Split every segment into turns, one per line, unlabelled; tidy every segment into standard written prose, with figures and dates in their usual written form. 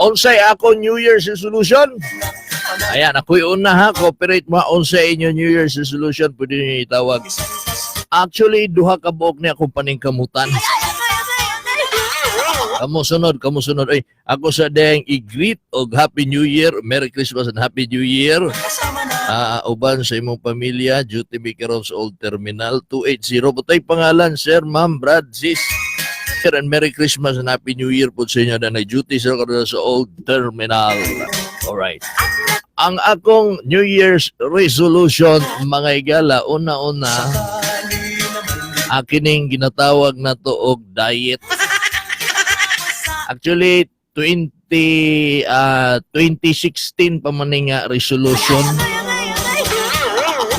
Unsay ako New Year's resolution? Ayan, ako'y una ha, cooperate mo, unsay inyo New Year's resolution, pwede niyo itawag. Actually, duha ka buok ni akong paningkamutan. Kamo sunod, kamo sunod. Ay, ako sa deng i-greet og Happy New Year, Merry Christmas and Happy New Year. Uban sa imong pamilya, duty mi karon sa Old Terminal 280. Butay pangalan, sir, ma'am, brad, sis. Sir, and Merry Christmas and Happy New Year po sa inyo na duty sir karon sa Old Terminal. Alright. Ang akong New Year's resolution, mga igala, una-una, akining ginatawag na to og diet. Actually, 20, 2016 pa man ni nga resolution.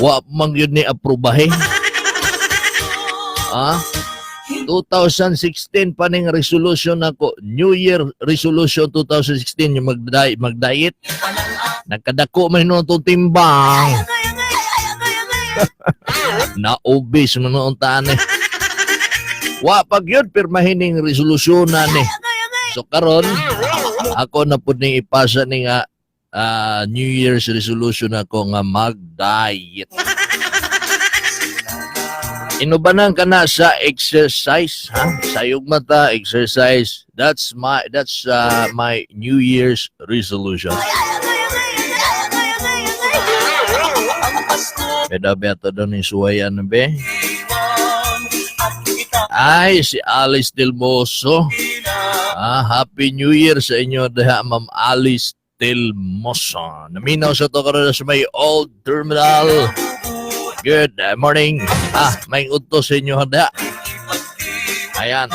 Wa man gyud ni aprobahe. 2016 pa ning resolution nako, New Year resolution 2016, yung mag-diet, mag-diet. Nagkadako man hinuon tong timbang. Na-obese man noon taan eh. Wa pag yun, pirmahin ning resolusyon na ni. So karon ako na pud ning ipasa ni nga New Year's resolution ako nga mag-diet. Inubanan ka na sa exercise, ha? Sayog mata, exercise. That's my New Year's resolution. Beda beto doon ni suwayan be. Ay, si Alice Del Mozo. Happy New Year sa inyo diha, Ma'am Alice Del Mozo. Naminaw sa to karon sa may Old Terminal. Good morning. May udto sa inyo diha. Ayan.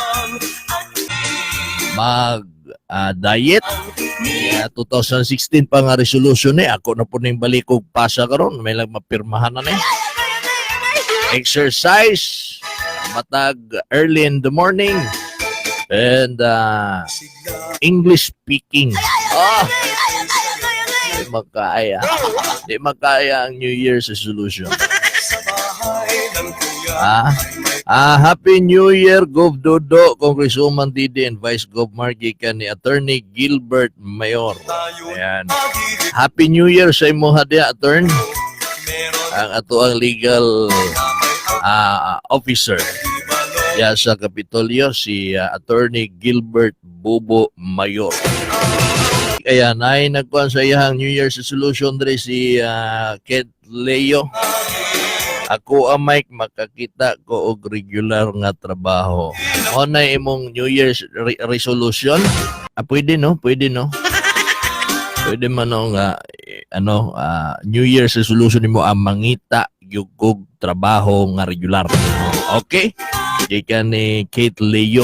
Mag diet. Yeah, 2016 pa nga resolution ni ako na po ning balik og pasa karon, may lang mapirmahan na ni. Exercise matag early in the morning and English speaking. Di makaya. Di makaya ang New Year's resolution. Happy New Year, Gov Dodo, Congresswoman Didi and Vice Gov Margie ni Attorney Gilbert Mayor. Ayan. Happy New Year sa imo diha, Attorney. Ang ato ang legal officer ya sa Kapitolyo, si Attorney Gilbert Bobo Mayor. Kaya nay nagkuan sa iyang New Year's resolution diri si Kate Leo. Ako ang Mike, makakita ko og regular nga trabaho. Mo na imong New Year's resolution? Pwede no? Pwede no? Pwede man no nga eh, ano New Year's resolution nimo ang mangita gyud kog trabaho nga regular. Okay? Gikan ni Kate Leo.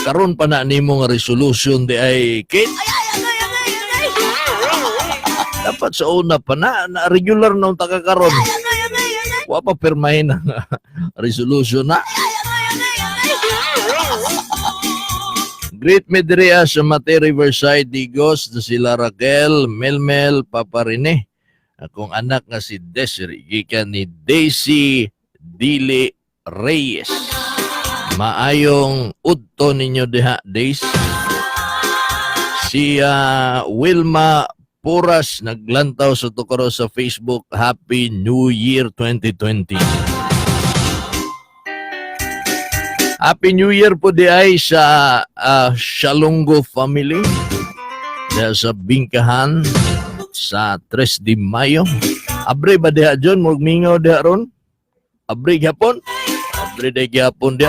Karon pa na nimo nga resolution di ay, Kate. Dapat sa una pa na, na regular na unta ka karon. Wa pa pirmahin ang resolution na. Greet me diri sa Mate Riverside, Digos, na sila Raquel, Melmel, Papa Rene. Akong anak nga si Desiree, gikan ni Daisy Dili Reyes. Maayong udto ninyo diha, Daisy. Si Wilma Puras naglantaw sa tukaro sa Facebook, Happy New Year 2020. Happy New Year po di ay sa Shalongo family diha sa Bingkahan sa 3 de Mayo. Abre ba diha, John? Murag mingaw diha ron? Abre gyapon? Abre day gyapon diha.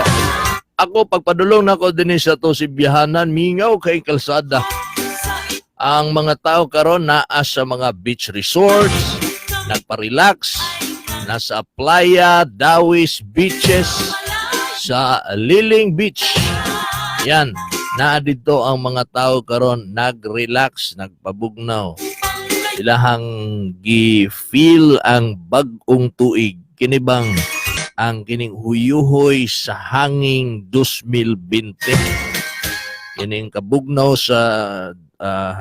Ako pagpadulong nako dinhi sa to si biyahanan, mingaw kay kalsada. Ang mga tao karon naa sa mga beach resorts, nagpa-relax, nasa playa, dawis, beaches, sa Liling Beach. Yan, naa dito ang mga tao karon nag-relax, nagpabugnaw. Ilahang gi-feel ang bag-ong tuig. Kini bang ang kining huyuhoy sa hanging 2020. Kining kabugnaw sa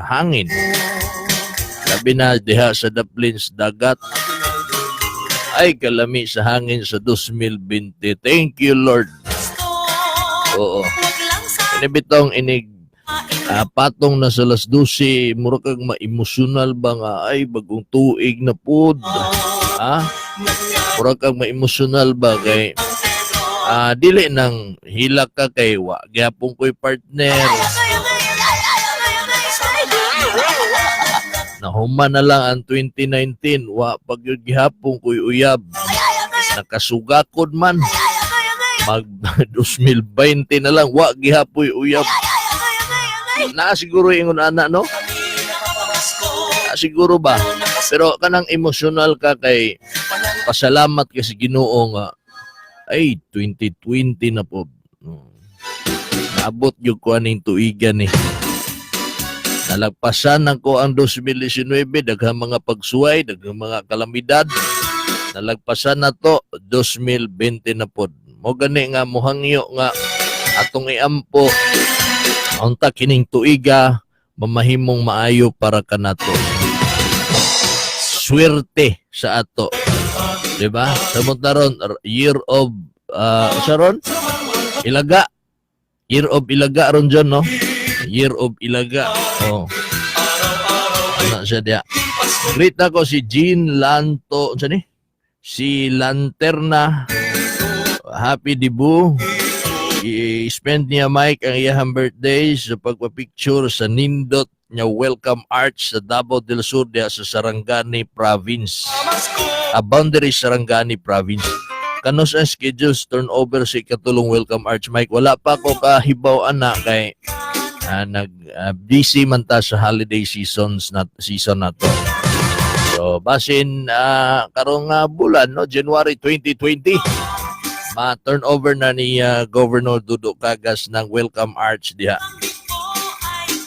hangin. Labi na diha sa Daplins dagat. Ay, kalami sa hangin sa 2020. Thank you, Lord. Oo. Ini bitong inig Patong na sa alas 12, mura kag ma-emotional ba nga ay bagong tuig na pud. Ha? Mura kag ma-emotional ba kay dili nang hilak ka kay wa gyapon ko'y partner. Nahuman na lang ang 2019, wa pa gyud gihapon ko'y uyab. Nakasugakod man. Mag 2020 na lang, wa gihapoy uyab. Naa siguro ingon ana, no? Naa siguro ba? Pero kanang emotional ka kay pasalamat ka sa Ginoo nga ay 2020 na po. Naabot gyud ko aning tuigan ni. Nalagpasan na ko ang 2019, daghang mga pagsuway, daghang mga kalamidad. Nalagpasan na to, 2020 na pod. Mo gani nga muhangyo nga atong iampo unta kining tuiga mamahimong maayo para kanato. Swerte sa ato. Diba? Samot na ron, year of sa ron? Ilaga. Year of Ilaga ron dyan, no? Year of Ilaga. Oh. Ano siya diya? Greet ako si Jean Lanto, unsa ni? Si Lanterna. Happy debut. I-spend niya, Mike, ang iyahang birthday sa pagpa-picture sa nindot niya Welcome Arch sa Davao del Sur diha sa Sarangani Province. A boundary Sarangani Province. Kanus ang schedules turnover sa ikatulong Welcome Arch, Mike? Wala pa ko kahibaw ana kay nag busy man ta sa holiday seasons na season na to. So basin karong bulan, no, January 2020, ma-turnover na ni Governor Dudo Cagas ng Welcome Arch diha.